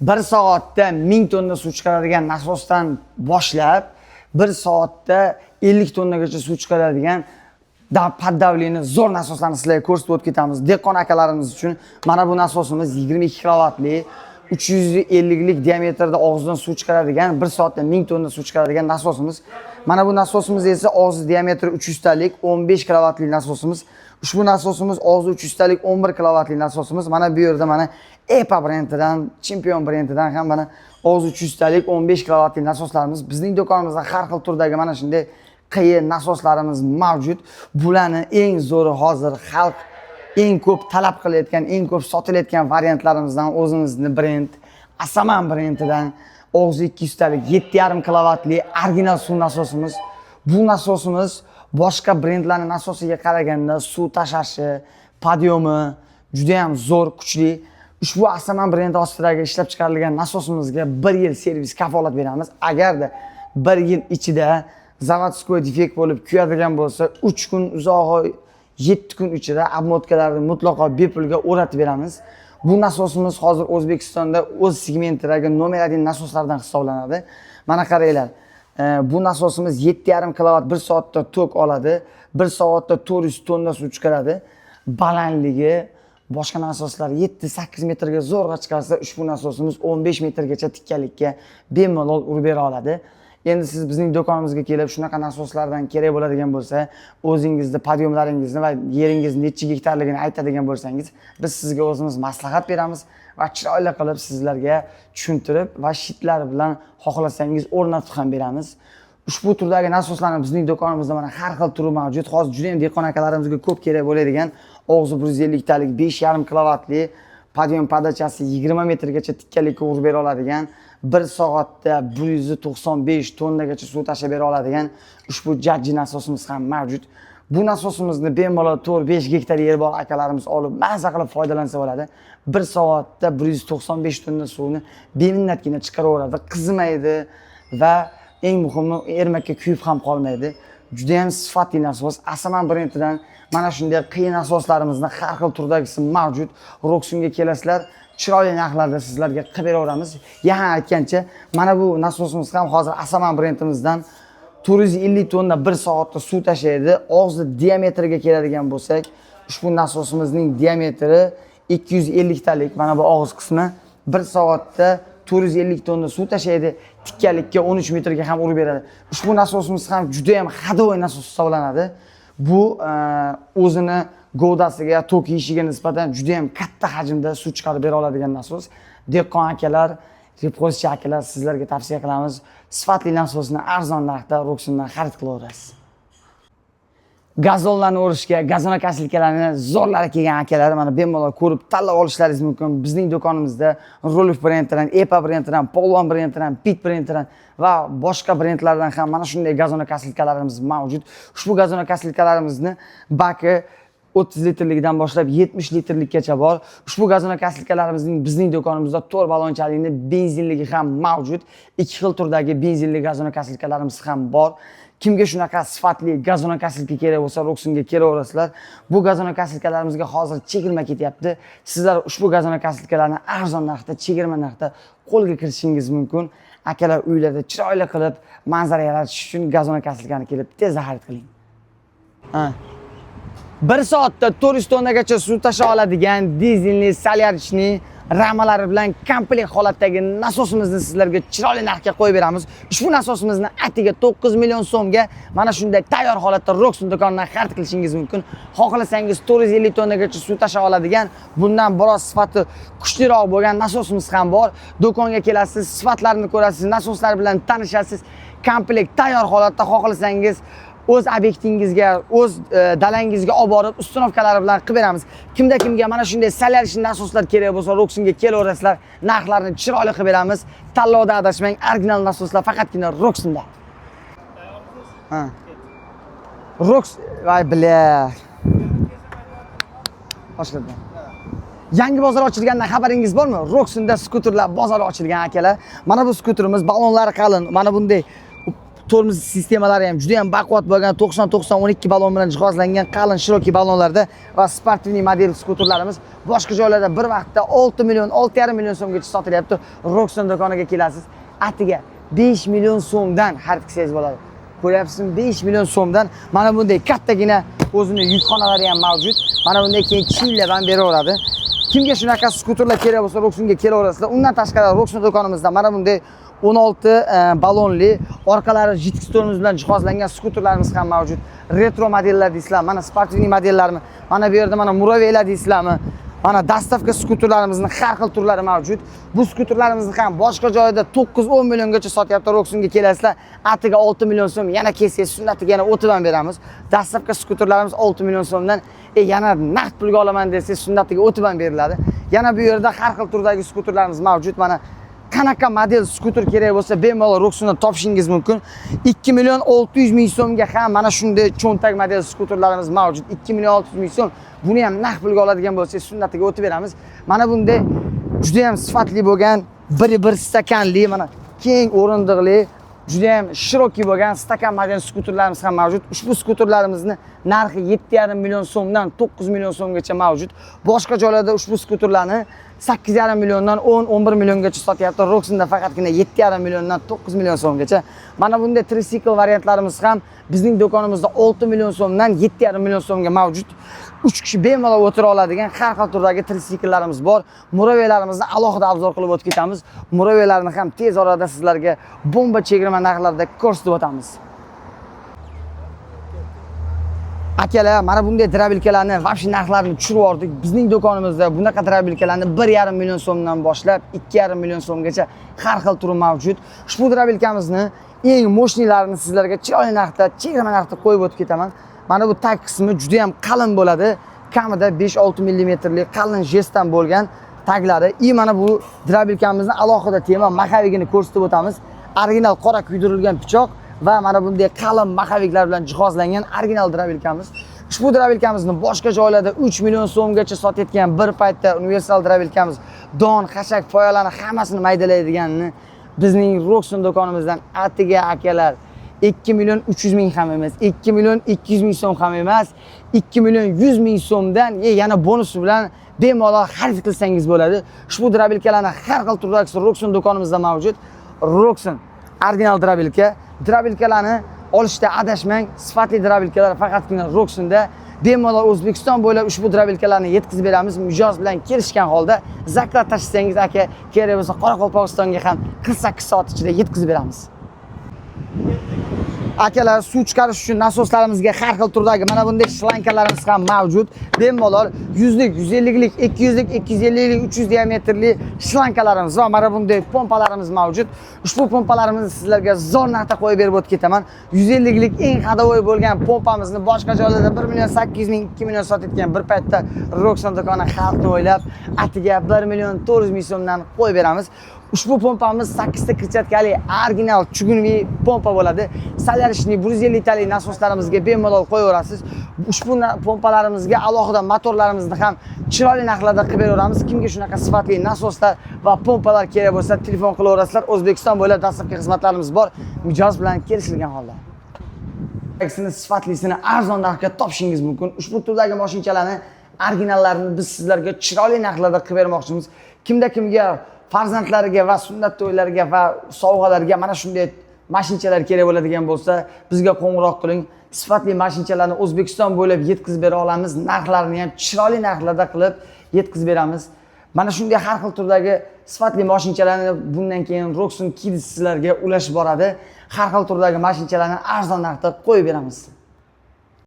1 soatda 1000 tonna suv chiqaradigan nasosdan boshlab 1 soatda 50 tonnagacha suv chiqaradigan под давление zo'r nasoslarni sizlarga ko'rsatib o'tib ketamiz. Dehqon akalarimiz uchun mana bu nasosimiz 22 kilovatli, 350 lik diametrda og'zidan suv chiqaradigan, 1 soatda 1000 tonna suv chiqaradigan nasosimiz. Mana bu nasosimiz esa og'zi diametri 300 talik 15 kilovatli nasosimiz. Ushbu nasosimiz og'zi 300 talik 11 kilovatli nasosimiz. Mana bu yerda mana EPA brendidan, Chempion brendidan ham mana og'zi 300 talik 15 kilovatli nasoslarimiz. Bizning do'konimizda har xil turdagi mana shunday qiyin nasoslarimiz mavjud. Bularni eng zo'ri, hozir xalq eng ko'p talab qilayotgan, eng ko'p sotilayotgan variantlarimizdan o'zimizni brend Asaman brendidan og'zi 200 talik 7,5 kilovatli original suv nasosimiz. Bu nasosimiz boshqa brendlarning nasosiga qaraganda suv tashlashi, подъём i juda ham zo'r, kuchli. Ushbu Asaman brendi ostidagi ishlab chiqarilgan nasosimizga 1 yil servis kafolat beramiz. Agarda 1 yil ichida заводской defekt bo'lib kuyadigan bo'lsa, 3 kun, uzog'i 7 kun ichida обмотка larni mutlaqo bepulga o'rnatib beramiz. Bu nasosimiz hozir O'zbekistonda o'z segmentidagi nomer 1 nasoslardan hisoblanadi. Mana qaranglar. Bu nasosimiz 7,5 kilovat 1 soatda tok oladi. 1 soatda 400 tonna suv chiqaradi. Balandligi boshqa nasoslar 7-8 metrga zo'rg'a chiqarsa, ushbu nasosimiz 15 metrgacha tikkalikka bemalol urib bera oladi. Endi siz bizning do'konimizga kelib shunaqa nasoslardan kerak bo'ladigan bo'lsa, o'zingizni подъём laringizni va yeringiz necha gektarligini aytadigan bo'lsangiz, biz sizga o'zimiz maslahat beramiz va chiroyli qilib sizlarga tushuntirib va щит lar bilan xohlasangiz o'rnatib ham beramiz. Ushbu turdagi nasoslarni bizning do'konimizda mana har xil turi mavjud. Hozir juda ham dehqon akalarimizga ko'p kerak bo'ladigan og'zi 150 talik 5,5 kilovatli, подъём подача si 20 metrgacha tikkalikka urib bera oladigan, 1 soatda 195 tonnagacha suv tashlab bera oladigan ushbu Jajji nasosimiz ham mavjud. Bu nasosimizni bemalol 4-5 gektar yer bor akalarimiz olib maza qilib foydalansa bo'ladi. 1 soatda 195 tonna suvni beminnatgina chiqaraveradi, qizimaydi va eng muhimi, ermakka kuyib ham qolmaydi. Juda ham sifatli nasos. Asaman brendidan mana shunday qiyin nasoslarimizni har xil turdagisi mavjud. Roksunga kelasizlar, chiroyli narxlarda sizlarga qilib beraveramiz. Yana aytgancha, mana bu nasosimiz ham hozir Asaman brendimizdan 450 tonna 1 soatda suv tashlaydi. Og'zi diametriga keladigan bo'lsak, ushbu nasosimizning diametri 250 talik, mana bu og'iz qismi 1 soatda 450 tonna suv tashlaydi, tikkalikka 13 metrga ham urib beradi. Ushbu nasosimiz ham juda ham ходовой nasos hisoblanadi. Bu o'zini govdasiga, tok yeyishiga nisbatan juda ham katta hajmda suv chiqarib bera oladigan nasos. Dehqon akalar, рыбхоз chi akalar, sizlarga tavsiya qilamiz. Sifatli nasosni arzon narxda Roksundan xarid qilaverasiz. Gazonlarni o'rishga, газонокосилка larni zo'rlari kelgan akalar mana bemalol ko'rib tanlab olishlaringiz mumkin. Bizning do'konimizda Rolf brendidan, EPA brendidan, Polvon brendidan, Pit brendidan va boshqa brendlardan ham mana shunday газонокосилка larimiz mavjud. Ushbu газонокосилка larimizni baki 30 litrligidan boshlab 70 litrlikkacha bor. Ushbu газонокосилка larimizning bizning do'konimizda 4 balonchalikni benzinligi ham mavjud. Ikki xil turdagi benzinli газонокосилка larimiz ham bor. Kimga shunaqa sifatli газонокосилка kerak bo'lsa, Roksunga kelaverasizlar. Bu газонокосилка larimizga hozir chegirma ketyapti. Sizlar ushbu газонокосилка larni arzon narxda, chegirma narxda qo'lga kiritishingiz mumkin. Akalar, uylarda chiroyli qilib manzara yaratish uchun газонокосилка ni kelib tezda xarid qiling. Ha. 1 soatda 400 tonnagacha suv tasha oladigan dizelli, солярочный ramalari bilan komplekt holatdagi nasosimizni sizlarga chiroyli narxga qo'yib beramiz. Ushbu nasosimizni atiga 9 million so'mga mana shunday tayyor holatda Roksun do'konidan xarid qilishingiz mumkin. Xohlasangiz 450 tonnagacha suv tasha oladigan, bundan biroz sifati kuchliroq bo'lgan nasosimiz ham bor. Do'konga kelasiz, sifatlarini ko'rasiz, nasoslar bilan tanishasiz. Komplekt tayyor holatda xohlasangiz o'z obyektingizga, o'z dalangizga olib borib, установка lari bilan qilib beramiz. Kimda kimga mana shunday солярочный nasoslar kerak bo'lsa, Roksunga kelaverasizlar, narxlarni chiroyli qilib beramiz. Tanlovda adashmang, original nasoslar faqatgina Roksunda. Ha. Roks, voy бля. Boshqadan. Yangi bozor ochilganidan xabaringiz bormi? Roksunda skuterlar bozori ochilgan, akalar. Mana bu skuterimiz balonlari qalin, mana bunday Tormoz sistemalari ham juda ham baquvvat bo'lgan 90 90 12 balon bilan jihozlangan qalin широкий balonlarda va спортивный model skuterlarimiz boshqa joylarda bir vaqtda 6 million, 6,5 million so'mgacha sotilyapti. Rockson do'koniga kelasiz. Atiga 5 million so'mdan xarid qilsangiz bo'ladi. Ko'ryapsizmi, 5 million so'mdan mana bunday kattagina o'zini yukxonalari ham mavjud. Mana bunday keyin chillab ham beraveradi. Kimga shunaqa skuterlar kerak bo'lsa, Rocksonga kelaverasizlar. Undan tashqari Rockson do'konimizda mana bunday 16 balonli, orqalari жидкий tormoz bilan jihozlangan skuterlarimiz ham mavjud. Retro modellar deysizlar, mana спортивный modellarmi, mana bu yerda mana Muraveylar deysizlarmi? Mana доставка skuterlarimizni har xil turlari mavjud. Bu skuterlarimizni ham boshqa joyda 9-10 milliongacha sotyapti. Rocksonga kelasizlar, atiga 6 million so'm, yana kelsangiz sunnatiga yana o'tib ham beramiz. Доставка skuterlarimiz 6 million so'mdan, yana naqd pulga olaman desangiz, sunnatiga o'tib ham beriladi. Yana bu yerda har xil turdagi skuterlarimiz mavjud. Mana qanaqa model skuter kerak bo'lsa, bemalol Rocksondan topishingiz mumkin. 2 million 600 ming so'mga ham mana shunday cho'ntak model skuterlarimiz mavjud. 2 million 600 ming so'm. Buni ham naqd pulga oladigan bo'lsangiz, sunnatiga o'tib beramiz. Mana bunday juda ham sifatli bo'lgan, bir stakanli, mana keng o'rindiqli, juda ham широкий bo'lgan stakan model skuterlarimiz ham mavjud. Ushbu skuterlarimizni narxi 7,5 million so'mdan 9 million so'mgacha mavjud. Boshqa joylarda ushbu skuterlarni 8,5 milliondan 10-11 milliongacha sotyapti. Rocksonda faqatgina 7,5 milliondan 9 million so'mgacha. Mana bunday trisikl variantlarimiz ham bizning do'konimizda 6 million so'mdan 7,5 million so'mga mavjud. 3 kishi bemalol o'tira oladigan har xil turdagi tritsikllarimiz bor. Muraveylarimizni alohida обзор qilib o'tib ketamiz. Muraveylarni ham tez orada sizlarga bomba chegirma narxlarda ko'rsatib o'tamiz. Akalar, mana bunday дробилка larni вообще narxlarini tushirib yubordik. Bizning do'konimizda bunaqa дробилка larni 1,5 million so'mdan boshlab 2,5 million so'mgacha har xil turi mavjud. Ushbu дробилка mizni eng мощный larini sizlarga chiroyli narxda, chegirma narxda qo'yib o'tib ketaman. Mana bu tag qismi juda ham qalin bo'ladi. Kamida 5-6 millimetrlik qalin jestdan bo'lgan taglari. И mana bu дробилка mizni alohida tema маховик ini ko'rsatib o'tamiz. Original qora kuydirilgan pichoq va mana bunday qalin маховик lar bilan jihozlangan original дробилка miz. Ushbu дробилка mizni boshqa joylarda 3 million so'mgacha sotayotgan bir paytda universal дробилка miz don, xashak, poyalarni hammasini maydalaydiganini bizning Rockson do'konimizdan atiga akalar 2 million 300 ming ham emas, 2 million 200 ming so'm ham emas, 2 million 100 ming so'mdan yana bonus bilan bemalol xarid qilsangiz bo'ladi. Ushbu дробилка larni har xil turdagi Rockson do'konimizda mavjud. Rockson original дробилка. Дробилка larni olishda adashmang, sifatli дробилка lar faqatgina Rocksonda. Bemalol O'zbekiston bo'ylab ushbu дробилка larni yetkazib beramiz. Mijoz bilan kelishgan holda заклад tashlasangiz aka, kerak bo'lsa Qoraqalpog'istonga ham 48 soat ichida yetkazib beramiz. Akalar, suv chiqarish uchun nasoslarimizga har xil turdagi mana bunday shlankalarimiz ham mavjud. Bemalol 100 lik, 150 lik, 200 lik, 250 lik, 300 diametrli shlankalarimiz va mana bunday pompalarimiz mavjud. Ushbu pompalarimizni sizlarga zo'r narxda qo'yib berib o'tib ketaman. 150 lik eng ходовой bo'lgan pompamizni boshqa joylarda 1 million 800 ming, 2 million sotayotgan bir paytda Rockson do'koni xalqni o'ylab atiga 1 million 400 ming so'mdan qo'yib beramiz. Ushbu pompamiz 8 ta крыльчатка li original чугунный pompa bo'ladi. Солярочный 150 talik nasoslarimizga bemalol qo'yaverasiz. Ushbu pompalarimizga alohida motorlarimizni ham chiroyli narxlarda qilib beraveramiz. Kimga shunaqa sifatli nasoslar va pompalar kerak bo'lsa, telefon qilaverasizlar. O'zbekiston bo'ylab доставка xizmatlarimiz bor, mijoz bilan kelishilgan holda. Sifatlisini arzon narxga topishingiz mumkin. Ushbu turdagi mashinchalarni originallarini biz sizlarga chiroyli narxlarda qilib bermoqchimiz. Kimda kimga farzandlariga va sunnat to'ylariga va sovg'alarga mana shunday mashinchalar kerak bo'ladigan bo'lsa, bizga qo'ng'iroq qiling. Sifatli mashinchalarni O'zbekiston bo'ylab yetkazib bera olamiz. Narxlarini ham chiroyli narxlarda qilib yetkazib beramiz. Mana shunday har xil turdagi sifatli mashinchalarni bundan keyin Rockson Kids sizlarga ulashib boradi. Har xil turdagi mashinchalarni arzon narxda qo'yib beramiz.